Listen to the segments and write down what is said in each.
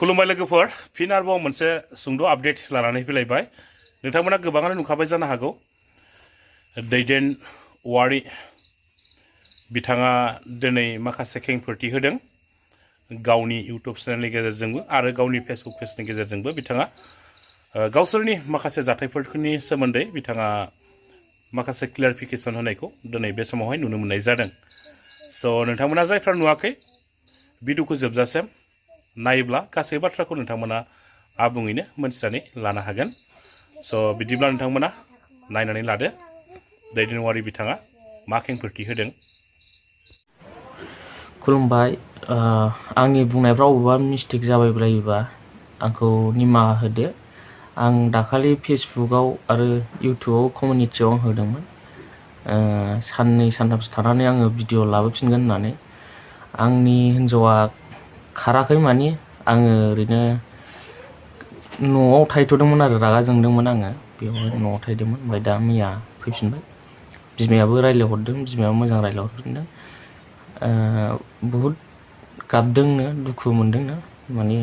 खुलुमबाय लोगोफोर फिन आरोबाव मोनसे सुंद' आपडेट लानानै फैलायबाय नोंथांमोना गोबाङानो नुखाबाय जानो हागौ दैदेन औवारि बिथाङा दिनै माखासे खेंफोरथि होदों गावनि इउट्युब चेनेलनि गेजेरजोंबो आरो गावनि फेसबुक पेजनि गेजेरजोंबो बिथाङा गावसोरनि माखासे जाथायफोरनि सोमोन्दै बिथाङा माखासे क्लियारिफिकेसन होनायखौ दिनै बे समावहाय नुनो मोननाय जादों स' नोंथांमोना जायफ्रा नुवाखै भिडिअखौ जोबजासिम नायोब्ला गासै बाथ्राखौ नोंथांमोना आबुङैनो मोनथिनानै लानो हागोन स' बिदिब्ला नोंथांमोना नायनानै लादो दैदेनवारि बिथाङा मा खेंफोरथि होदों खुलुमबाय आंनि बुंनायफ्राव बबेबा मिस्टेक जाबायब्लायोबा आंखौ निमाहा होदो आं दाखालि फेसबुकआव आरो इउटिउबआव कमिउनिटियाव आं होदोंमोन साननै सानथामसो थानानै आङो भिडिअ लाबोफिनगोन होननानै आंनि हिन्जावा खाराखै मानि आङो ओरैनो न'आव थाहैथ'दोंमोन आरो रागा जोंदोंमोन आङो बेवहाय न'आव थाहैदोंमोन ओमफ्राय दा मैया फैफिनबाय बिमायाबो रायज्लायहरदों बिमायाबो मोजां रायज्लायहरफिनदों बहुद गाबदोंनो दुखु मोनदोंनो माने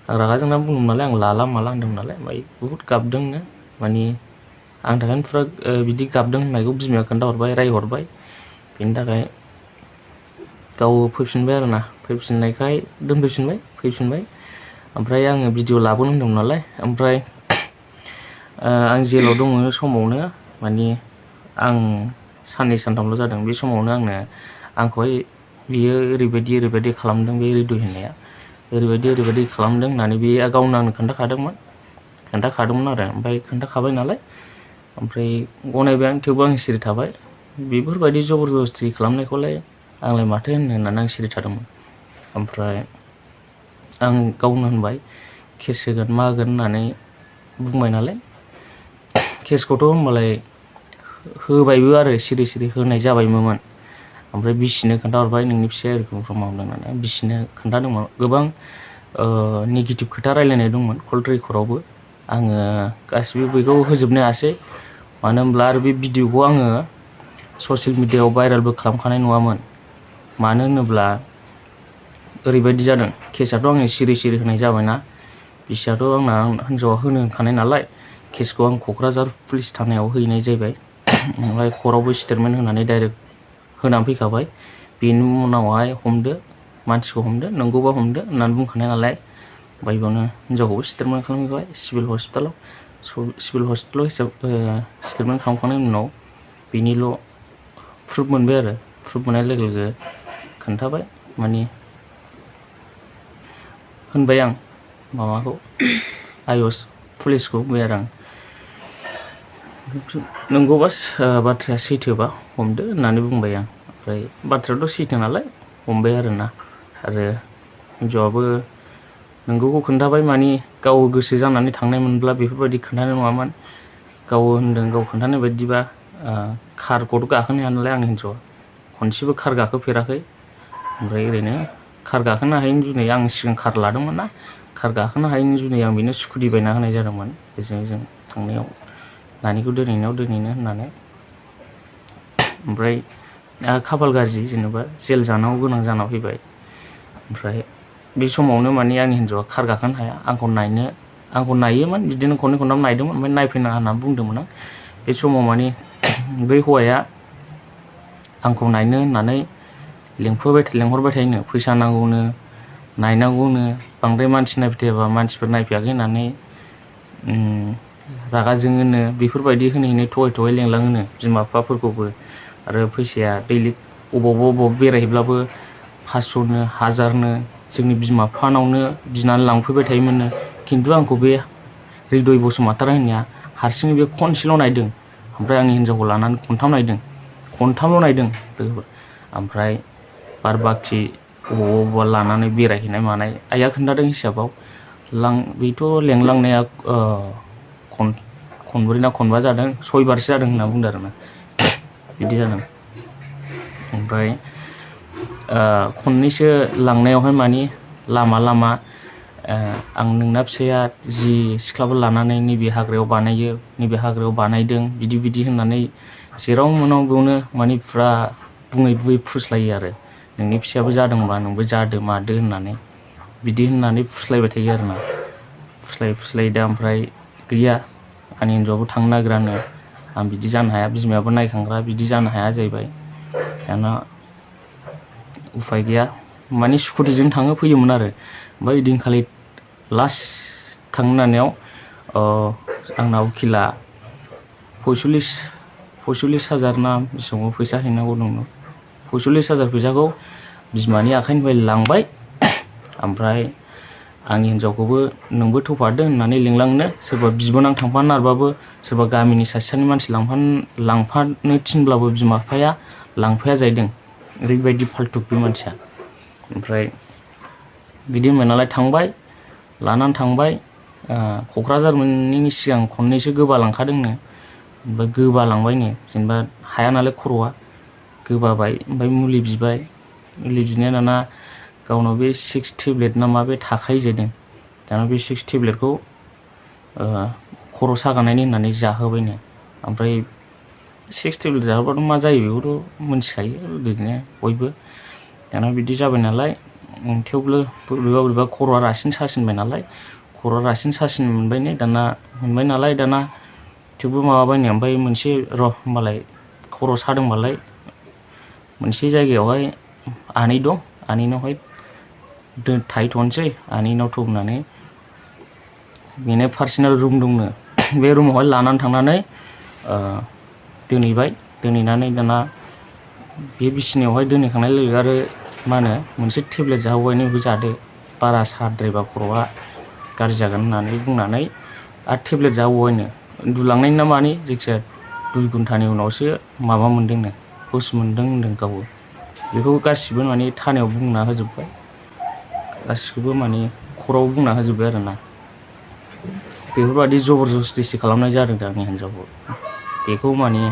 आं रागा जोंना बुंदोंमोन नालाय आं लाला माला होनदोंमोन नालाय ओमफ्राय बहुद गाबदोंनो माने आंनि थाखायनो फुरा बिदि गाबदों होननायखौ बिमाया खोन्थाहरबाय रायहरबाय बेनि थाखाय गाव फैफिनबाय आरोना फैफिननायखाय फैफिनबाय ओमफ्राय आङो भिडिअ लाबोनो होनदोंमोन नालाय ओमफ्राय आं जेलाव दङ समावनो माने आं साननै सानथामल' जादों बे समावनो आंखौहाय बियो ओरैबायदि खालामदों बे रेडिअ होननाया ओरैबायदि खालामदों होननानै बे गावनो आंनो खोन्थाखादोंमोन आरो ओमफ्राय खोन्थाखाबाय नालाय ओमफ्राय गनायबाय आं थेवबो आं सिरि थाबाय बेफोरबायदि जबरदस्ति खालामनायखौलाय आंलाय माथो होननानै आं सिरि थादोंमोन ओमफ्राय आं गावनो होनबाय केस होगोन मा होगोन होननानै बुंबाय नालाय केसखौथ' होमबालाय होबायबो आरो सिरि होनाय जाबायमोन ओमफ्राय बिसिनो खोन्थाहरबाय नोंनि फिसाया एरखम मावदों होननानै बिसिनो खोन्थादोंमोन गोबां नेगेटिभ खोथा रायलायनाय दंमोन कल रेकर्डआवबो आङो गासिबो बेखौ होजोबनो हायासै मानो होनब्ला आरो बे भिडिअखौ आङो ससियेल मिडियायाव भाइरेलबो खालामखानाय नङामोन मानो होनोब्ला ओरैबायदि जादों केसआथ' आङो सिरि होनाय जाबायना बिसियाथ' आंना हिन्जावा होनो होनखानाय नालाय केसखौ आं क'क्राझार पुलिस थानायाव हैनाय जाबाय ओमफ्राय कर्टआवबो स्टेटमेन्ट होनानै डाइरेक्ट होनानै फैखाबाय बेनि उनावहाय मानसिखौ हमदो नंगौबा हमदो होननानै बुंखानाय नालाय ओमफ्राय बेयावनो हिन्जावखौबो स्टेटमेन्ट खालामहैबाय सिभिल हस्पिटालाव स्टेटमेन्ट खालामखांनायनि उनाव बेनिल' प्रुफ मोनबाय आरो प्रुफ मोननाय लोगो खोन्थाबाय माने होनबाय आं माबाखौ आयस पुलिसखौ बुंबाय आरो आं नंगौबा बाथ्राया सैथोबा हमदो होननानै बुंबाय आं ओमफ्राय बाथ्रायाथ' सैथो नालाय हमबाय आरोना आरो हिन्जावाबो नोंगौखौ खोन्थाबाय माने गाव गोसो जानानै थांनाय मोनब्ला बेफोरबायदि खोन्थानाय नङामोन गाव होनदों गाव खोन्थानाय बायदिबा कारखौथ' गाखोनो हाया नालाय आंनि हिन्जावा खनसेबो कार गाखोफेराखै ओमफ्राय ओरैनो कार गाखोनो हायैनि जुनै आं सिगां कार लादोंमोन ना कार गाखोनो हायैनि जुनै आं बेनो स्कुटि बायना होनाय जादोंमोन बेजों जों थांनायाव नानिखौ दोनैनो होननानै ओमफ्राय खाफाल गाज्रि जेनेबा जेल जानांगौ गोनां जाना फैबाय ओमफ्राय बे समावनो माने आंनि हिन्जावा कार गाखोनो हाया आंखौ नायोमोन बिदिनो खननै खनथाम नायदोंमोन ओमफ्राय नायफैनाङा होनना बुंदोंमोन आं बे समाव माने बै हौवाया आंखौ नायनो होननानै लेंहरबाय थायोनो फैसा नांगौनो नायनांगौनो बांद्राय मानसि नायबाय थायाबा मानसिफोर नायफैयाखै होननानै रागा जोङोनो बेफोरबायदि होनै थगाय लेंलाङोनो बिमा बिफाफोरखौबो आरो फैसाया दैलि अबावबा बेरायहैब्लाबो 500नो 1000नो जोंनि बिमा बिफानावनो बिनानै लांफैबाय थायोमोननो खिन्थु आंखौ बे हृदय बसुमतारी होननाया हारसिङै बे खनसेल' नायदों ओमफ्राय आंनि हिन्जावखौ लानानै खनथामल' नायदों ओमफ्राय बार बाखि अबावबा लानानै बेरायहैनाय मानाय आइया खोन्थादों हिसाबाव बेथ' लेंलांनाया खनब्रै ना खनबा जादों 6 बारसो जादों होनना बुंदों आरोना बिदि जादों ओमफ्राय खननैसो लांनायावहाय माने लामा आं नोंना फिसाया जि सिख्लाफोर लानानै नैबे हाग्रायाव बानायदों बिदि होननानै जेराव मोनाव बेयावनो माने फुरा बुङै फुस्लायो आरो नोंनि फिसायाबो जादोंबा नोंबो जादो मादो होननानै बिदि होननानै फुस्लायबाय थायो आरोना फुस्लाय दा ओमफ्राय गैया आंनि हिन्जावाबो थांनो नागिरानो आं बिदि जानो हाया बिमायाबो नायखांग्रा बिदि जानो हाया जाहैबाय दाना उफाय गैया माने स्कुटिजों थाङो फैयोमोन आरो ओमफ्राय ओइदिनखालि लास्ट थांनो होननायाव आंना उकिला 45,000 ना बेसेबां फैसा हैनांगौ दंमोन 45,000 फैसाखौ बिमानि आखाइनिफ्राय लांबाय ओमफ्राय आंनि हिन्जावखौबो नोंबो थफादो होननानै लिंलांनो सोरबा बिबोनां थांफानो नारबाबो सोरबा गामिनि सासेनि मानसि लांफानो थिनब्लाबो बिमा बिफाया लांफाया जाहैदों ओरैबायदि फाल्टुक बे मानसिया ओमफ्राय बिदि होनबाय नालाय थांबाय लानानै थांबाय क'क्राझार मोनैनि सिगां खननैसो गोबालांखादोंनो ओमफ्राय गोबालांबायनो जेनेबा हाया नालाय खर'आ गोबाबाय ओमफ्राय मुलि बिनाया दाना गावनाव बे 6 टेब्लेट ना मा बे थाखायो जाहैदों दाना बे 6 टेब्लेटखौ खर' सागानायनि होननानै जाहोबायनो ओमफ्राय 6 टेब्लेट जाहोबाथ' मा जायो बेखौथ' मिन्थिखायो ओरैनो बयबो दाना बिदि जाबाय नालाय थेवबो बोरैबा खर'आ रासिन सासिनबाय नालाय खर'आ रासिन सासिन मोनबाय नालाय दाना थेवबो माबाबायनो ओमफ्राय मोनसे होमबालाय खर' सादोंबालाय मोनसे जायगायावहाय आनै दं आनैनावहाय थाहैथ'नोसै आनैनाव थ'होननानै बेनो पार्सनेल रुम दंनो बे रुमावहाय लानानै थांनानै दोनहैनानै दाना बे बिसिनायावहाय दोनहैखांनाय लोगो आरो मा होनो मोनसे टेब्लेट जाहोबायनो बेखौ जादो बारा साद्रायबा खर'आ गाज्रि जागोन होननानै बुंनानै आरो टेब्लेट जाहोबायनो उन्दुलांनायनि ना मानि जायखिजाया 2 घन्टानि उनावसो माबा मोनदोंनो हुस मोनदों होनदों गावबो बेखौ गासिबो माने थानायाव बुंना होजोब्बाय गासिखौबो माने खर'आव बुंना होजोब्बाय आरोना बेफोरबायदि जबरदस्तिसो खालामनाय जादों दा आंनि हिन्जावखौ बेखौ माने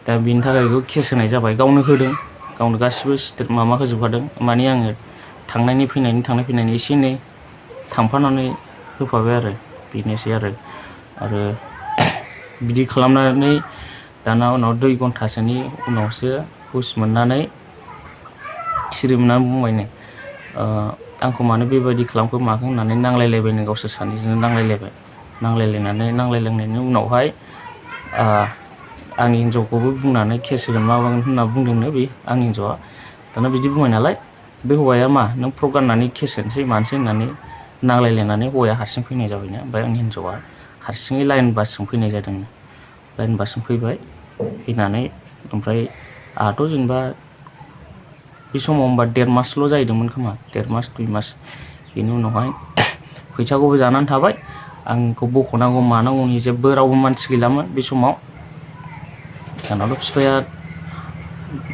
दा बेनि थाखाय बेखौ केस होनाय जाबाय गावनो होदों गावनो गासिबो माबा होजोबखादों माने आङो थांनाय फैनायनि एसे एनै थांफानानै होफाबाय आरो बेनोसै आरो बिदि खालामनानै दाना उनाव 2 घन्टासोनि उनावसो हुस मोननानै सिरि मोननानै बुंबायनो आंखौ मानो बेबायदि खालामखो माखो होननानै नांलायलायबायनो गावसोर सानैजों नांलायलायनायनि उनावहाय आंनि हिन्जावखौबो बुंनानै केस होगोन माबागोन होनना बुंदोंनो बे आंनि हिन्जावआ दाना बिदि बुंबाय नालाय बे हौवाया मा नों फ्रक गाननानै केस होनोसै मानोसै होननानै नांलायलायनानै हौवाया हारसिं फैनाय जाबायनो ओमफ्राय आंनि हिन्जावआ हारसिङै लाइन बासजों फैनाय जादोंनो लाइन बासजों फैनानै ओमफ्राय आंहाथ' जेनेबा बे समाव होमबा 1.5 मासल' जाहैदोंमोन खोमा 1.5 मास 2 मास बेनि उनावहाय फैसाखौबो जानानै थाबाय आंखौ बख'नांगौ मानांगौनि जेबो रावबो मानसि गैलामोन बे समाव आंनावथ' बिफाया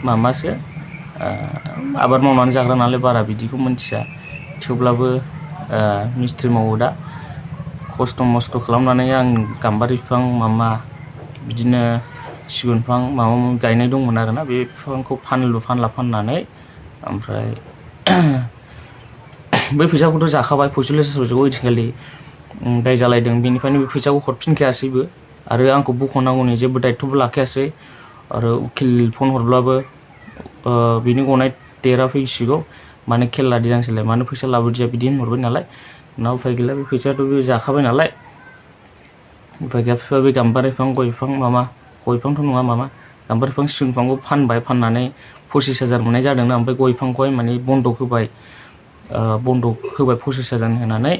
माबासो आबाद मावनानै जाग्रा नालाय बारा बिदिखौ मिन्थिया थेवब्लाबो मिस्थ्रि मावो दा खस्थ' मस्थ' खालामनानै आं गाम्बारि बिफां बिदिनो सिगुन बिफां माबा गायनाय दंमोन आरोना बे बिफांखौ फाननानै ओमफ्राय बै फैसाखौथ' जाखाबाय 45,000 फैसाखौ ओइदिनखालि दाय जालायदों बेनिफ्रायनो बे फैसाखौ हरफिनखायासैबो आरो आंखौ बख'नांगौनि जेबो दायथ'बो लाखायासै आरो उकिल फन हरब्लाबो बिनि गनाय डेटआ फैसिगौ मानो खेल लादिया नोंसोरलाय मानो फैसा लाबोदिया बिदि होनहरबाय नालाय उनाव उफाय गैला बे फैसायाथ' बे जाखाबाय नालाय उफाय गैया बिफाया बे गाम्बारि बिफां गय बिफां गय बिफांथ' नङा गाम्बारि बिफां सिगुन बिफांखौ फाननानै 25,000 मोननाय जादोंना ओमफ्राय गय बिफांखौहाय माने बन्दक होबाय 25,000 होनानै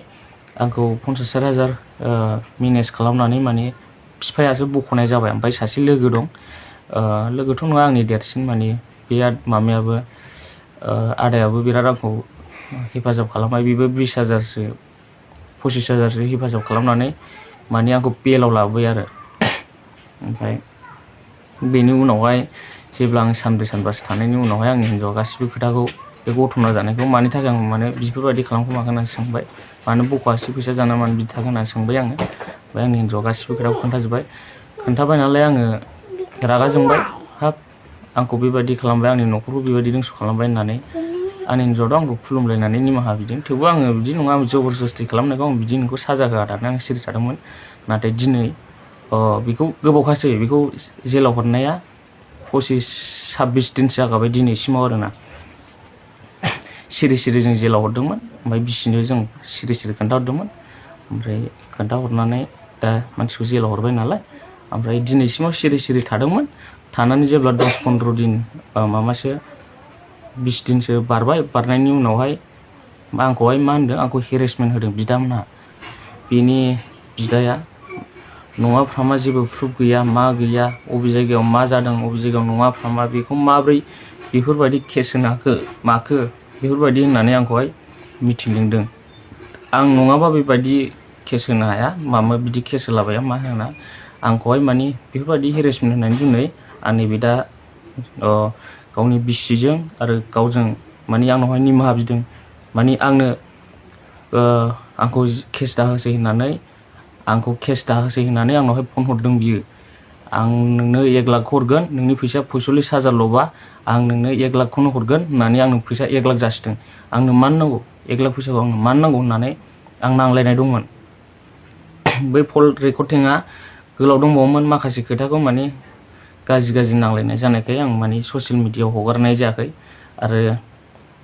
आंखौ 50,000 मेनेज खालामनानै माने बिफायासो बख'नाय जाबाय ओमफ्राय सासे लोगो दं लोगोथ' नङा आंनि देरसिन माने बे मामायाबो आदायाबो बिराद आंखौ हेफाजाब खालामबाय बेबो 20,000सो 25,000सो हेफाजाब खालामनानै माने आंखौ बेलाव लाबोबाय आरो ओमफ्राय बेनि उनावहाय जेब्ला आं सानब्रै सानबासो थानायनि उनावहाय आंनि हिन्जावआ गासिबो खोथाखौ बे गथ'ना जानायखौ मानि थाखाय आं मानो बेफोरबायदि खालामखो माखो होननानै सोंबाय मानो बख'आसै फैसा जाना मानो बिदि थाखो होननानै सोंबाय आङो ओमफ्राय आंनि हिन्जावआ गासिबो खोथाखौ खोन्थाबाय नालाय आङो रागा जोंबाय हाब आंखौ बेबायदि खालामबाय आंनि न'खरखौ बेबायदि दंस' खालामबाय होननानै आंनि हिन्जावआथ' आंखौ खुलुमलायनानै निमाहा बिदों थेवबो आङो बिदि नङा आं जबरदस्ति खालामनायखौ आं बिदि नोंखौ साजा होआ दाना आं सिरि थादोंमोन नाथाय दिनै बेखौ गोबावखासै बेखौ जेलाव हरनाया 25-26 दिनसो जाखाबाय दिनैसिमाव आरोना सिरि सिरि जों जेलाव हरदोंमोन ओमफ्राय बिसिनो जों सिरि सिरि खोन्थाहरदोंमोन ओमफ्राय खोन्थाहरनानै दा मानसिखौ जेलाव हरबाय नालाय ओमफ्राय दिनैसिमाव सिरि सिरि थादोंमोन थानानै जेब्ला 10-15 दिन माबासो 20 दिनसो बारनायनि उनावहाय आंखौहाय मा होनदों आंखौ हेरेसमेन्ट होदों बिदामोनहा बेनि बिदाया नङाफ्रामा जेबो प्रुफ गैया मा गैया अबे जायगायाव मा जादों अबे जायगायाव नङाफ्रामा बेखौ माब्रै बेफोरबायदि केस होनो माखो बेफोरबायदि होननानै आंखौहाय मिटिं लिंदों आं नङाबा बेबायदि केस होनो हाया माबा बिदि केस होलाबाया मा होना आंखौहाय माने बेफोरबायदि हेरेसमेन्ट होननानै दिनै आंनि बिदा गावनि बिसिजों आरो गावजों माने आंनावहाय निमाहा बिदों माने आंखौ केस दाहोसै होननानै आंनावहाय फन हरदों बियो आं नोंनो 1 लाख हरगोन नोंनि फैसा 45,000ल'बा आं नोंनो 1 लाखखौनो हरगोन होननानै आंनो फैसा 1 लाख जासिदों आंनो मानो नांगौ 1 लाख फैसाखौ आंनो मानो नांगौ होननानै आं नांलायनाय दंमोन बै कल रेकर्डिंआ गोलाव दंबावोमोन माखासे खोथाखौ माने गाज्रि नांलायनाय जानायखाय आं माने ससियेल मिडियायाव हगारनाय जायाखै आरो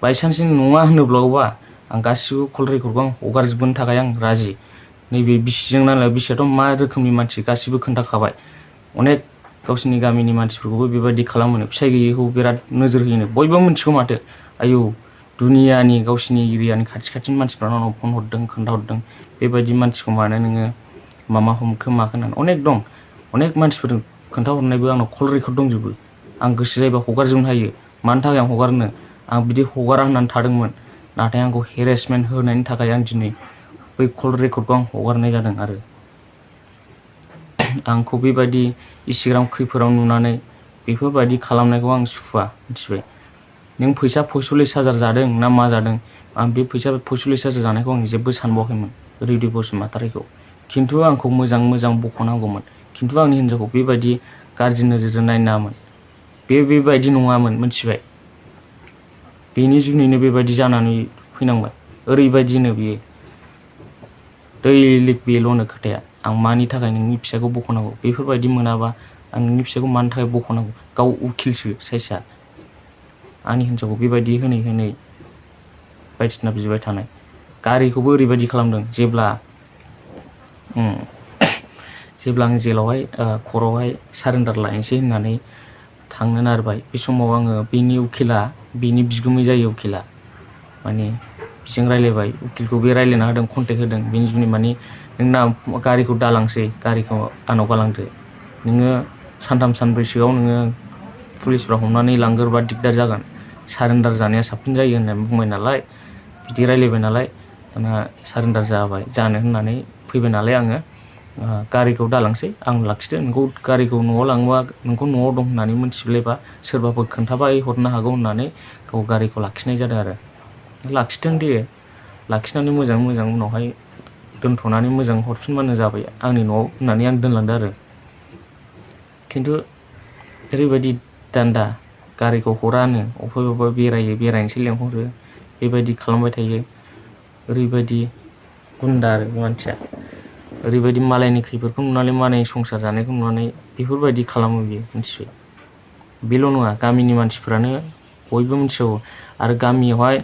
बायसान्सनि नङा होनोब्लाबा आं गासिबो कल रेकर्डखौ आं हगारजोबनो थाखाय आं राजि नैबे बिसिजों नालाय बिसियाथ' मा रोखोमनि मानसि गासिबो खोन्थाखाबाय अनेक गावसिनि गामिनि मानसिफोरखौबो बेबायदि खालामो फिसाय गैयैखौ बिराद नोजोर होयो बयबो मिथिगौ माथो आयौ दुनियानि गावसिनि एरियानि खाथिनि मानसिफ्रा आंनाव फन हरदों खोन्थाहरदों बेबायदि मानसिखौ मानो नोङो मामा हमखो माखो होननानै अनेक दं अनेक मानसिफोर खोन्थाहरनायबो आंनाव कल रेकर्ड दंजोबो आं गोसो जायोबा हगारजोबनो हायो मानि थाखाय आं हगारनो आं बिदि हगारा होननानै थादोंमोन नाथाय आंखौ हेरेसमेन्ट होनायनि थाखाय आं दिनै बै कल रेकर्डखौ आं हगारनाय जादों आरो आंखौ बेबायदि इन्स्टाग्राम खैफोराव नुनानै बेफोरबायदि खालामनायखौ आं सुखुवा मिथिबाय नों फैसा 45,000 जादों ना मा जादों आं बे फैसा 45,000 जानायखौ आं जेबो सानबावाखैमोन रेदि बसुमतारीखौ खिन्थु आंखौ मोजां बख'नांगौमोन खिन्थु आंनि हिन्जावखौ बेबायदि गाज्रि नोजोरजों नायनो नाङामोन बेबायदि नङामोन मिथिबाय बेनि जुनैनो बेबायदि जानानै फैनांबाय ओरैबायदिनो बियो दैलिक बेल'नो खोथाया आं मानि थाखाय नोंनि फिसाखौ बख'नांगौ बेफोरबायदि मोनाबा आं नोंनि फिसाखौ मानि थाखाय बख'नांगौ गाव उकिलसो साइसआ आंनि हिन्जावखौ बेबायदि होनै बायदिसिना बिबाय थानाय गारिखौबो ओरैबायदि खालामदों जेब्ला आं जेलावहाय खर'आवहाय सारेन्डार लायनोसै होननानै थांनो नारबाय बे समाव आङो बेनि उकिला बेनि बिगुमै जायो उकिला माने बिजों रायलायबाय उकिलखौ बे रायलायना होदों कन्टेक्ट होदों बेनि जुनै माने नोंना गारिखौ दालांसै गारिखौ आंनाव गालांदो नोङो 3-3 सानब्रैसोआव नोङो पुलिसफ्रा हमनानै लांगोरबा दिगदार जागोन सारेन्डार जानाया साबसिन जायो होननानै बुंबाय नालाय बिदि रायलायबाय नालाय दाना सारेन्डार जानो होननानै फैबाय नालाय आङो गारिखौ दालांसै आं लाखिदो नोंखौ गारिखौ न'आव लाङोबा नोंखौ न'आव दं होननानै मोनथिब्लायबा सोरबाफोर खोन्थाबाय हरनो हागौ होननानै गाव गारिखौ लाखिनाय जादों आरो लाखिदों दे लाखिनानै मोजां उनावहाय दोनथ'नानै मोजां हरफिनबानो जाबाय आंनि न'आव होननानै आं दोनलांदो आरो खिन्थु ओरैबायदि दान्दा गारिखौ हरानो अबेबा बेरायनोसै लेंहरो बेबायदि खालामबाय थायो ओरैबायदि गुन्दा आरो मानसिया ओरैबायदि मालायनि खैफोदखौ नुनानै मालायनि संसार जानायखौ नुनानै बेफोरबायदि खालामो बियो मिथिबाय बेल' नङा गामिनि मानसिफ्रानो बयबो मिथिगौ आरो गामियावहाय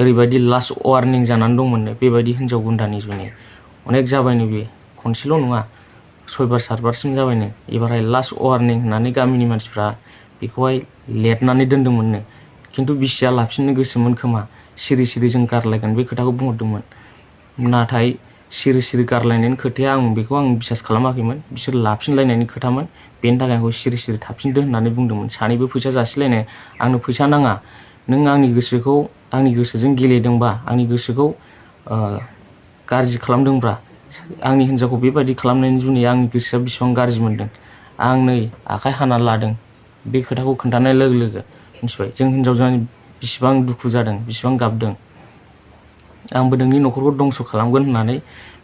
ओरैबायदि लास्ट वार्निं जानानै दंमोननो बेबायदि हिन्जाव गुन्दानि जुनै अनेक जाबायनो बे खनसेल' नङा 6-7बारसिम जाबायनो एबारहाय लास्ट वार्निं होननानै गामिनि मानसिफ्रा बेखौहाय लेरनानै दोन्दोंमोननो खिन्थु बिसिया लाफिननो गोसोमोन खोमा सिरि जों गारलायगोन बे खोथाखौ बुंहरदोंमोन नाथाय सिरि गारलायनायनि खोथाया आं बेखौ बिसास खालामाखैमोन बिसोर लाफिनलायनायनि खोथामोन बेनि थाखाय आंखौ सिरि थाफिनदो होननानै बुंदोंमोन सानैबो फैसा जासिलायनाय आंनो फैसा नाङा नों आंनि गोसोजों गेलेदोंबा आंनि गोसोखौ गाज्रि खालामदोंब्ला आंनि हिन्जावखौ बेबायदि खालामनायनि जुनै आंनि गोसोआ बेसेबां गाज्रि मोनदों आं नै आखाइ हाना लादों बे खोथाखौ खोन्थानाय लोगो मिथिबाय जों हिन्जावजों बेसेबां दुखु जादों बेसेबां गाबदों आंबो नोंनि न'खरखौ दंस' खालामगोन होननानै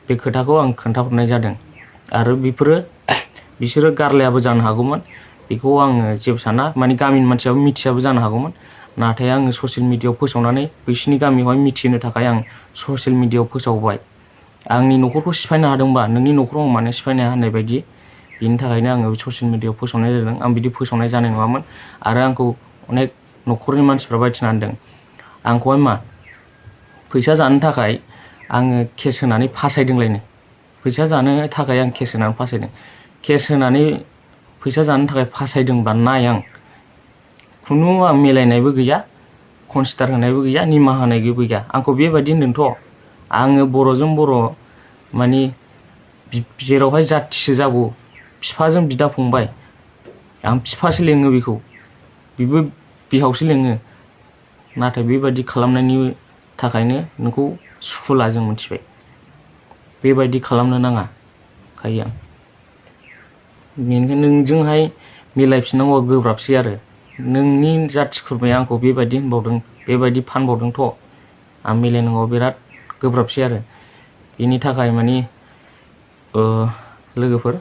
बे खोथाखौ आं खोन्थाहरनाय जादों आरो बिसोरो गारलायाबो जानो हागौमोन बेखौ आङो जेबो साना माने गामिनि मानसियाबो मिथियाबो जानो हागौमोन नाथाय आङो ससियेल मिडियायाव फोसावनानै बैसिनि गामियावहाय मिथिहोनो थाखाय आं ससियेल मिडियायाव फोसावबाय आंनि न'खरखौ सिफायनो हादोंबा नोंनि न'खराव आं मानो सिफायनो हाया होननाय बायदि बेनि थाखायनो आङो ससियेल मिडियायाव फोसावनाय जादों आं बिदि फोसावनाय जानाय नङामोन आरो आंखौ अनेक न'खरनि मानसिफ्रा बायदिना होनदों आंखौहाय मा फैसा जानो थाखाय आङो केस होनानै फासायदोंलायनो। फैसा जानो थाखाय आं केस होनानै फासायदों। केस होनानै फैसा जानो थाखाय फासायदोंबा नाय आं खुनु आं मिलायनायबो गैया, कनसिडार होनायबो गैया, निमाहा होनायबो गैया। आंखौ बेबायदि होनदोंथ'। आङो बर'जों बर' माने जेरावहाय जाथिसो जागौ, बिफाजों बिदा फंबाय, आं बिफासो लेङो बेखौ, बेबो बिहावसो लेङो। नाथाय बेबायदि खालामनायनि थाखायनो नोंखौ सुखुला जों मिथिबाय। बेबायदि खालामनो नाङा खायो आं। बेनिखायनो नोंजोंहाय मिलायफिननांगौआ गोब्राबसै आरो। नोंनि जाथि खुरमाया आंखौ बेबायदि होनबावदों, बेबायदि फानबावदोंथ'। आं मिलायनांगौआ बिराद गोब्राबसै आरो। बेनि थाखाय माने लोगोफोर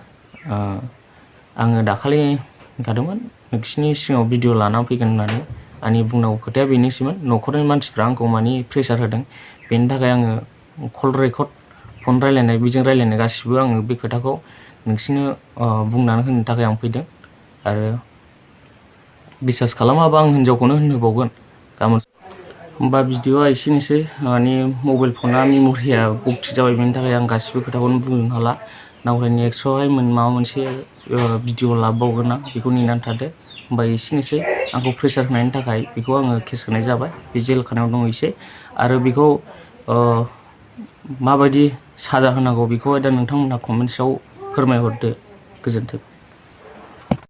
आङो दाखालि होनखादोंमोन नोंसिनि सिगाङाव भिडिअ लानानै फैगोन होननानै। आंनि बुंनांगौ खोथाया बेनोसैमोन। न'खरनि मानसिफ्रा आंखौ माने प्रेसार होदों। बेनि थाखाय आङो कल रेकर्ड, फन रायलायनाय, बेजों रायलायनाय गासिबो आङो बे खोथाखौ नोंसिनो बुंनानै होनो थाखाय आं फैदों। आरो बिसास खालामाबा आं हिनजावखौनो होनहोबावगोन गाबोन। होमबा भिडिअआ एसेनोसै। माने मबाइल फना मेम'रिया बक्ति जाबाय, बेनि थाखाय आं गासिबो खोथाखौनो बुंनो हाला। नावहाय नेक्स्टआवहाय माबा मोनसे भिडिअ लाबोबावगोन आं, बेखौ नेनानै थादो। होमबा एसेनोसै। आंखौ प्रेसार होनायनि थाखाय बेखौ आङो केस होनाय जाबाय। बे जेल खानायाव दङ एसे। आरो बेखौ माबायदि साजा होनांगौ बेखौहाय दा नोंथांमोनहा कमेन्ट्सआव फोरमायहरदो। गोजोन्थों।